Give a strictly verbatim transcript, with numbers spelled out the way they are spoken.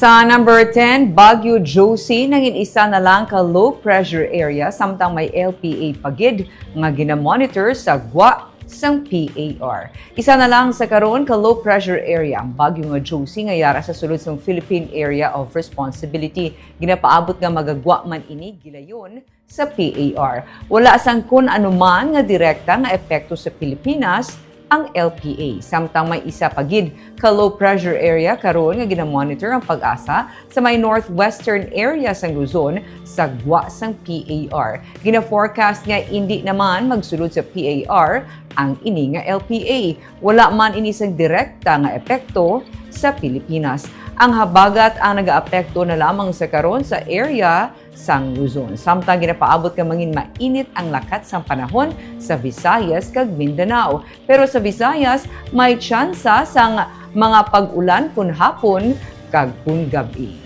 Sa number ten, Bagyo Josie nangin isa na lang ka low pressure area, samtang may L P A pa gid nga ginamonitor sa gwa sang P A R. Isa na lang sa karon ka low pressure area ang bagyo nga Josie nga yara sa sulod sang Philippine Area of Responsibility. Ginapaabot nga magagwa man ini gilayon sa P A R. Wala sang kun ano man nga direkta nga epekto sa Pilipinas ang L P A. Samtang may isa pa gid ka low pressure area karon nga ginamonitor ang PAGASA sa may northwestern area sang Luzon sa gwa sang P A R. Gina-forecast nga indi naman magsulod sa P A R ang ini nga L P A. Wala man ini sang direkta nga epekto sa Pilipinas. Ang habagat ang nagaapekto na lamang sa karon sa area sang Luzon. Samtang ginapaabot nga mangin mainit ang lakat sang panahon sa Visayas kag Mindanao. Pero sa Visayas, may tsansa sang mga pag-ulan kun hapon kag kun gab-i.